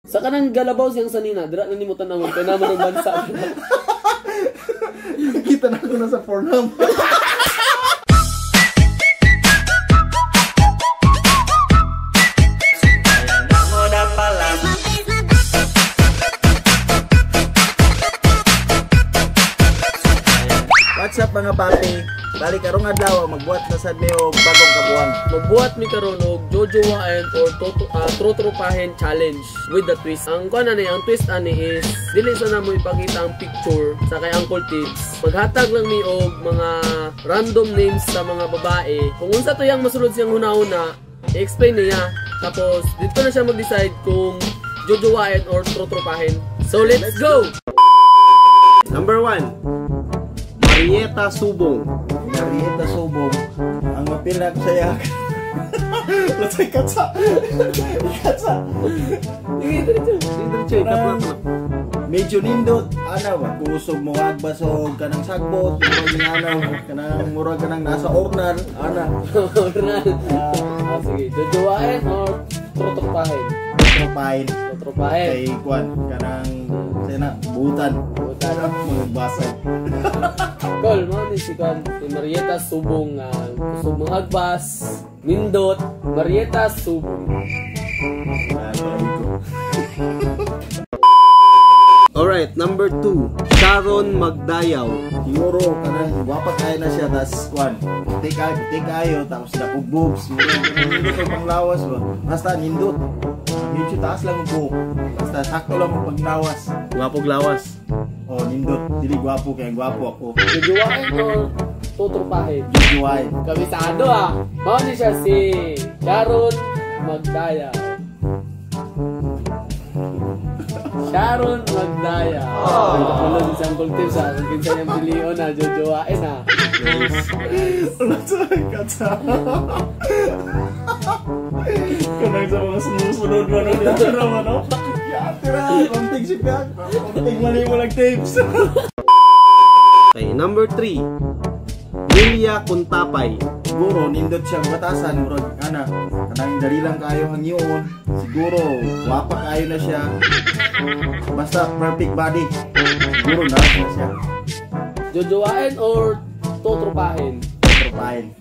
Sa kanang galabaw siyang sanina, dira na nimo tanawon kay naman ang bansa. Kita na ako na sa Pornhub. What's up, mga papi? Balik karong adlaw, magbuhat na sad mi og bagong kabuang. Magbuhat mi karon og jojowaen or trotrupahen challenge with the twist. Ang kuan ani, ang twist ani is dili sa namo ipakita ang picture sa kay Uncle Tibbs. Maghatag lang mi og mga random names sa mga babae. Kung unsa to yang masulod siyang hunahuna, i-explain niya. Tapos dito na siya mag-decide kung jojowaen or trotrupahen. So let's go. Number 1. Marieta Subong. Marieta Subong. Ang mapil na ako sa yak. Let's say katsa. Katsa. Diretso, ikatlo na. Medyo nindot ana ba, kusog mo agbasog kanang sagbot, murag ni ana kanang murag kanang nasa ornal ana. Ornal. Sige, jojowaen or trotrupahen? Tropahin. Trotropahin. Kay kwan kanang sena butan. Butan. Mga basag. Kol, mo ni si Kwan, si Marieta Subong nga kusog mga agbas, nindot, Marieta Subong. Alright, number 2. Sharon Magdayaw. Siguro kanang gwapa kayo na siya tas kwan. Puti kayo tapos dakog boobs. Nindot ang panglawas ba. Basta nindot. Medyo taas lang ang buhok. Basta sakto lang ang panglawas. Gwapog lawas. Oh, nindot. Dili gwapo kay gwapo ako. Jojowain or tutrupahin? Jojowain. Kabisado ah. Mao ni siya si Sharon Magdayaw. Sharon Magdayaw. Ang kapulon sa Uncle Tibbs ah. Kung kinsa niyang pilion ah, jojowain ah. Wala sa katsa. Kanang sa mga sumusunod ba nun? Yatira ba no? Yatira! Konting sipiak. Konting mali mo lang tapes. Okay, number 3. Lilia Kuntapay. Siguro, nindot siyang batasan. Murag, ana, kanang dali lang kayo hangyoon. Siguro, gwapa kayo na siya. Basta, perfect body. Siguro, nasa na siya. Jojowain or tutrupahin? Tutrupahin.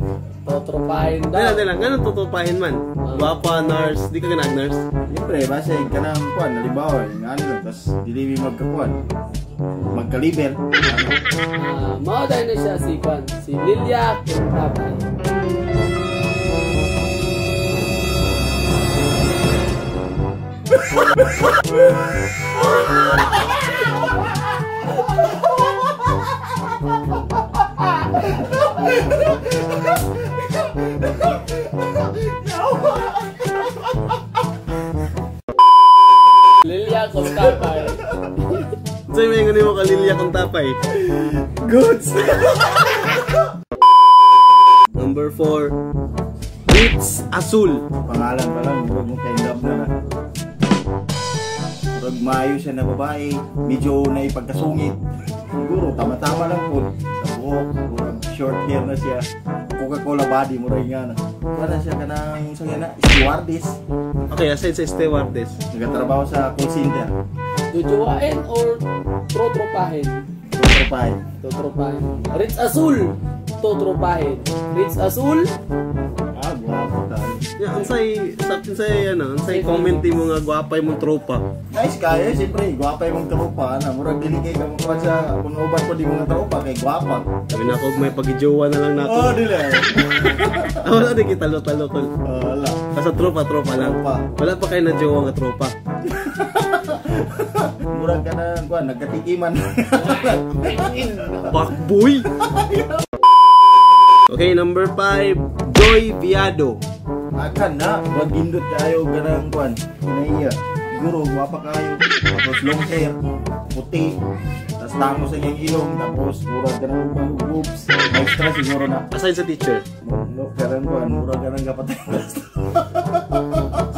Tutrupahin daw. Dala, dala. Ganun tutrupahin man. Gwapa, nurse. Di ka ganag nurse? Siyempre, basta kanang kuan, halimbawa, yung ano lang, tas dili mi magkakuan. Magkalibel. Mao dahil na siya si kuan, si Lilia Kuntapay. Lilia Kuntapay. Sa'yo may ngayon mo ka Lilia Kuntapay. Goods! Number 4. Ritz Azul. Pangalan pa lang, murag mo kay love na na. Murag maayo siya na babae, medyo naipagkasungit. Siguro, tama-tama lang po. Sa buhok, murag short hair na siya. Coca-Cola body, murag nga na. Wala siya kanang, sa nga na, stewardess. Okay, aside sa stewardess. Nagatrabaho sa call center. Jojowain or trotropahin? Trotropahin. Trotropahin. Ritz Azul, trotropahin. Ritz Azul? Ah, guwapo tayo. Yeah, unsay, unsay, ano, unsay comment mo nga gwapa imong tropa? Nice kayo, siyempre, gwapa imong tropa. Ano, murag dili kay kamukuha sa kung uban ko di mga tropa, kay gwapa. Sabi na ako, may pag-jowa na lang nato. Oh, dili. Ah, wala di kita talo-talo ko. Oh, wala. Basta tropa, tropa lang. Tropa. Wala pa kayo na jowa nga tropa. Murag ka na, kuan, nagkatikiman. Fuckboy! Okay, number 5, Joy Viado. Akan na, magindot kayo ganang kuan, kinaiya. Siguro, gwapa kayo. Tapos long hair, puti. Tapos tamo sa iyang ilong, tapos murag ka ng boobs. Extra siguro na. Aside sa teacher? No, karang kuan, murag ka ng gapatay glass to.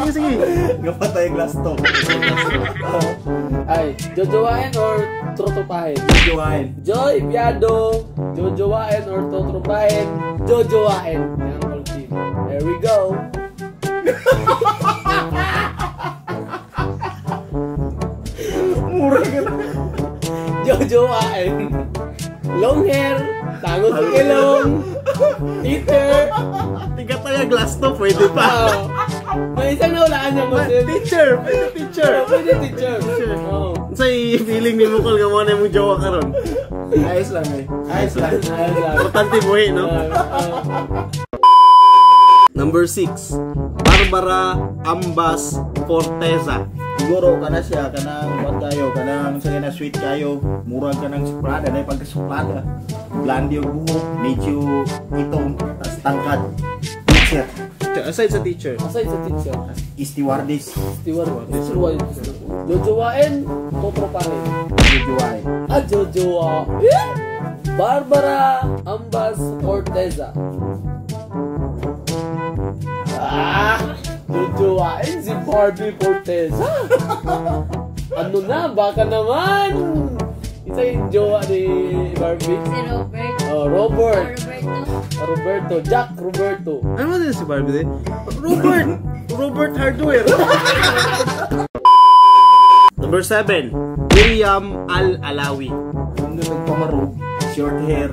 Sige, sige. Gapatay glass to. Ay, jojowain or trotropahin? Jojowain. Joy Viado, jojowain or trotropahin? Jojowain. There we go. Mura ka na. Jojowain. Long hair, tangos sa ilong, teacher. Tiga tayo glass to, pwede pa. Oh. May isang nahulaan niya mo. Teacher, pwede teacher. Pwede teacher. Oh. Unsay feeling nimo kol nga mo na imong jowa karon? Ayos lang eh. Ayos lang. Ayos lang. Importante buhi, no? Number 6, Barbara Ambas Forteza. Siguro kana siya kanang kuan kayo, kanang sa na sweet kayo, murag kanang suplada na pagkasuplada. Blondie yung buhok, medyo itom, tas tangkad. Teacher, Aside sa teacher. Aside sa teacher. Stewardess, Steward. Steward. Jojowain, totropahin. Jojoay. Ah, jojowain? Barbara Ambas Forteza. Ah! Jojowain si Barbie Forteza. Ano na, baka naman! Isa yung jowa ni Barbie. Si Robert. Oh, Robert. Roberto. Roberto. Jack Roberto. Ano ba din si Barbie din? Robert! Robert Hardware! Number 7, William Al-Alawi. Kung nagpamarog, short hair,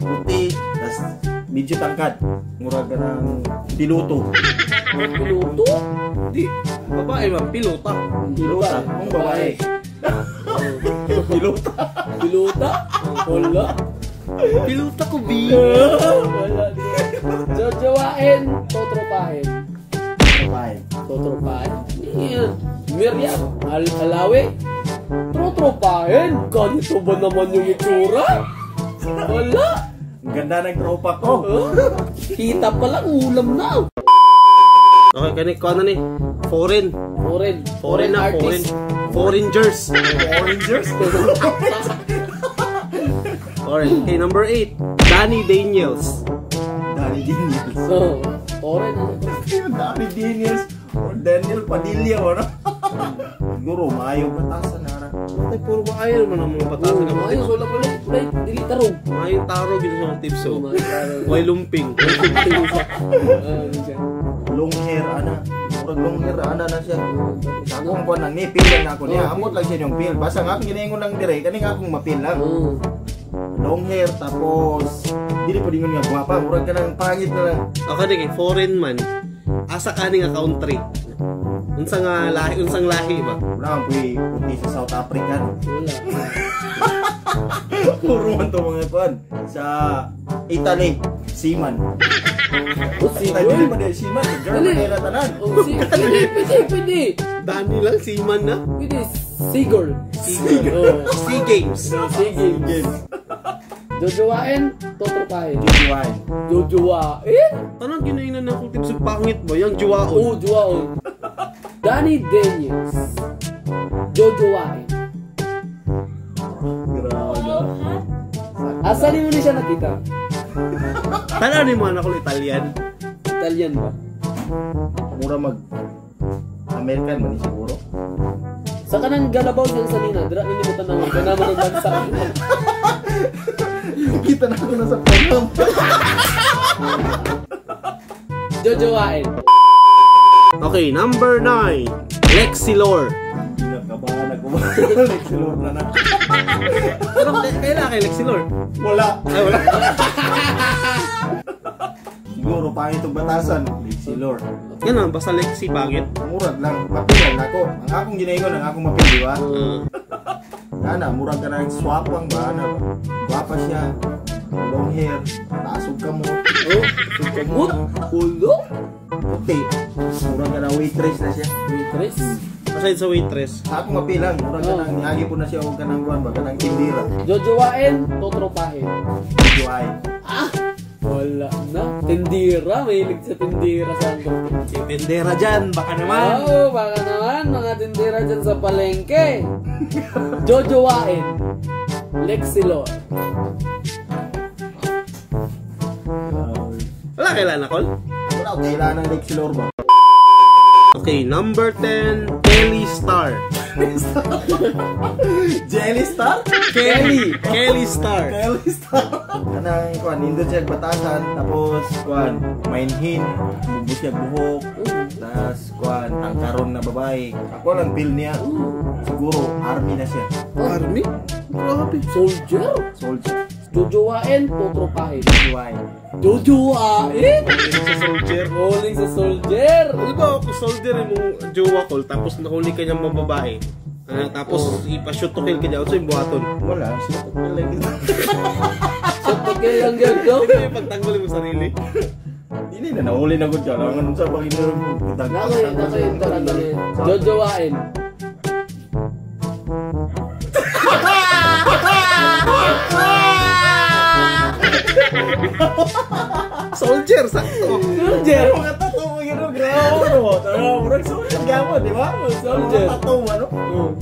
puti, tas medyo tangkad. Murag kanang piloto. Piloto? Di, babae man, pilota. Pilota, kung babae. Pilota. Pilota? Wala. Pilota ko, B. Wala. Jojowain, totropahin. Babae. Totropahin? Yeah. Miriam Al-Alawi. Trotropahin? Ganito ba naman yung itsura? Wala. Ang ganda ng tropa ko. Huh? Kita pala, ulam na. Okay, kani ko ano ni? Foreign. Foreign. Foreign na, foreign. artist. Foreigners. Orangers. Foreign. Okay, number 8, Danny Daniels. Danny Daniels. So, foreign. Ano to? Danny Daniels or Daniel Padilla, ano? Siguro, maayo batasan na. Patay, puro ba ayaw naman ang mga patasan ng Oh, ayos, tips. wala pala. Wala, dili tarong. Maayong taro gito sa mga tips, oh. Maayong tarog. Way lumping. Ah, ano siya? Long hair, ana. Murag long hair, ana na siya. Sa akong kuan lang ni, pil lang na ako niya. Amot lang siya yung pil. Basta nga akong ginaingon lang dire, kaning akong mapil lang. Oh. Long hair, tapos dili pa dingon nga gwapa. Murag ka nang pangit na lang. Ako din, kay foreign man. Asa ka ni nga country? Unsa nga lahi, unsang lahi ba? Wala kang puy, puti sa South Africa. No? Wala. Puro man to mga kuan. Sa Italy, seaman. Oh, si Ay, dili pa din seaman. German Dili. nila tanan. Oh, si pwede, pwede, pwede. Danny lang, seaman na. Pwede, Seagull. Seagull. Oh. Sea Games. Sige. Jojowain, totropahin. Jujuan. Jojowain? Tanang ginainan na akong tips yung pangit ba? Yung juwaon. Oh, jowaon. Danny Daniels. Jojowain. Grabe. Asa ni mo ni siya nakita? Tanaw ni mo anak ko Italian. Italian ba? Mura mag American man ni siguro. Sa kanang galabaw siyang sanina, dira na nimo tanawon, kana man ang bansa. Kita na ako na sa program. Jojowain. Okay, number 9. Lexilor. Kinakabahan ako. Lexilor na na. Pero kailan kay Lexilor? Wala. Ay, wala. Siguro pangit itong batasan. Lexilor. Yan ang, basta Lexi pangit. Murag lang. Mapilan ako. Ang akong ginaingon, ang akong mapil, di ba? Ana, murag ka na swapang ba? Ana ba? Gwapa siya. Long hair. Taas og kamot. Oh, kamot? Ulo? Puti. Murag ka na waitress na siya. Waitress? Aside sa waitress. Sa akong mapilang, murag ka nang niagi po na siya og kanang kuan ba kanang tindira. Jojowain, totropahin. Jojoain. Ah! Wala na. Tindira, mahilig sa tindira sa angkol. Yung tindera dyan, baka naman. Oo, baka naman. Mga tindira dyan sa palengke. Jojowain. Lexilor. Wala kailan ako? Wala ko kailangan ng Lexilor ba? Okay, number 10, Kelly Star. Jelly Star? Kelly! Kelly Star. Kelly Star. Kanang kuan nindot siya batasan tapos kuan mainhin, bubos siya buhok. Tas kuan tangkaron na babae. Ako lang feel niya. Siguro army na siya. Army? Grabe. Soldier? Soldier. Jojowain, totropahin. Why? Jojowain? Sa soldier. Rolling sa soldier. Di ba ako soldier imong jowa call tapos nahuli ka niyang mababae. Ano, tapos ipa-shoot to kill ka niya. Unsa yung buhaton? Wala, siya like So, kill lang yun, no? Hindi yung pagtanggol mo sarili. Dili na nahuli na gud ka. Langan unsa pa gid Nako yun, talaga yun. Jojowain. Soldier, sakto. Soldier. Mga tattoo mo yun, grabe no. Tara, murag soldier gamo, di ba? Soldier. Mga tattoo ano?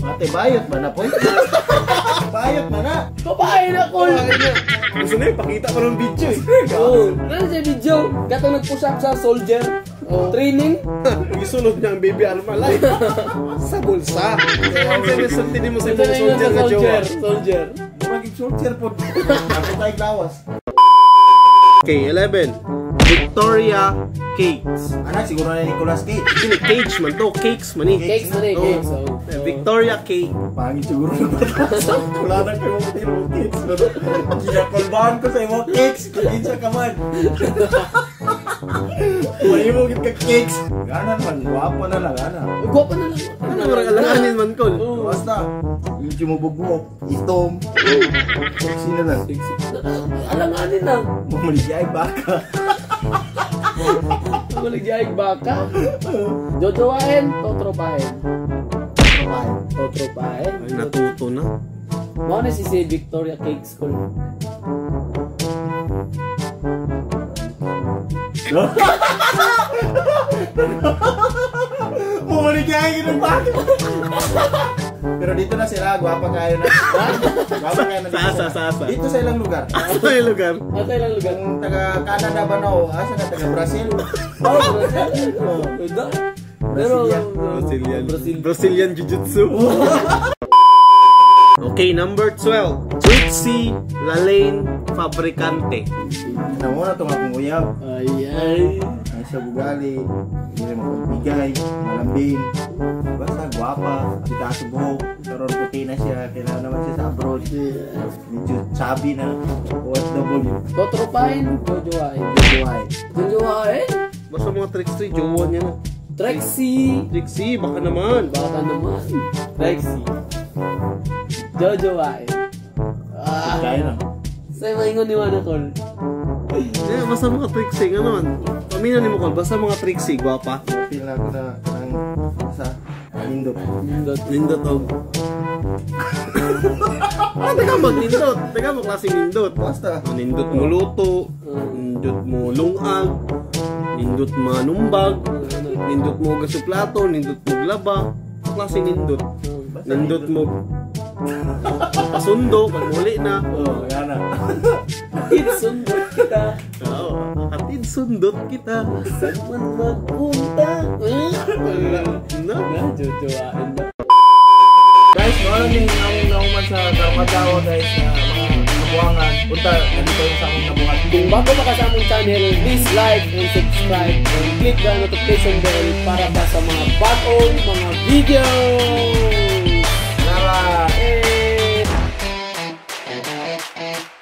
Ate, bayot man na po. Bayot man na. Babae na, call. Gusto na yun, pakita ko ng video eh. Oh, ano siya video? Katong nag-push up sa soldier. Oh. Training. Gisulod niya ang baby Alma live. Sa bulsa. Ang sinisulti mo sa Ito imong na yun soldier sa nga jowa. soldier. Soldier. Murag soldier po. Ako tayo lawas. Okay, 11. Victoria Cakes. Anak, siguro na Nicolas Cage. Dili, cage man to. Cakes man eh. Cakes na eh, cakes. Oh. Victoria Cake. Pangit siguro na ba? Wala na kayo mga tiro cakes. Ginakolbahan ko sa imong cakes. Kung kinsa ka man. Mahimo gid ka cakes. Gana man, gwapo na lang, gana. Uy, Gwapo na lang. Ano, murag alanganin man kol. Basta, medyo mabugok, itom, sexy na lang. Sexy. Alanganin na. Mamaligay baka. Maligayag baka. Jojowain, totropahin. Totropahin. Ay, natuto na. Mao na si Victoria Cakes ko. Mamaligay ng baka. Pero dito na sila, gwapa kayo na. Gwapa kayo na. Sa, sa. Dito sa ilang lugar. Asa yung lugar? Asa ilang lugar? Kung taga Canada ba na o, asa ka taga Brazil? Oh, Brazil. Pero Brazilian. Brazil. Brazilian Jiu-Jitsu. Okay, number 12. Trixie Lalaine Fabricante. Namuna itong akong uyab. Ay ay. Ay siya bugali, hindi rin mapagbigay, malambing. Basta gwapa, kita sa buhok, karon puti na siya, kailangan naman siya sa abroad. Medyo chubby na, OFW. Totropahin, jojowain. Buhay. Jojowain? Basta mga Trixie, jowa niya na. Trixie. Trixie, baka naman. Baka naman. Trixie. Jojowain. Ah. Kaya na. Sa'yo maingon ni Wano Col. Eh, basta mga Trixie, nga naman. Pamina ni mo, Col, basta mga Trixie, gwapa. Feel na ako na kanang sa nindot. Nindot. Nindot og. Ah, teka mo, nindot. Teka mo, klaseng nindot. Basta. Oh, nindot mo luto, nindot mo lungag, nindot manumbag, nindot mo gasuplato, nindot mo glaba. Klaseng nindot. Nindot mo pasundo, pag muli na. Oh, yan na. Sundot kita. Oo, hatid sundot kita. Saan man magpunta? Wala na. Na, jojowain na. Guys, mao lang ning among nauman sa karong guys na mga kabuangan. Unta, nandito yung sa among nabuhat. Kung bago pa ka sa among channel, please like and subscribe and click the notification bell para pa sa mga bagong mga videos!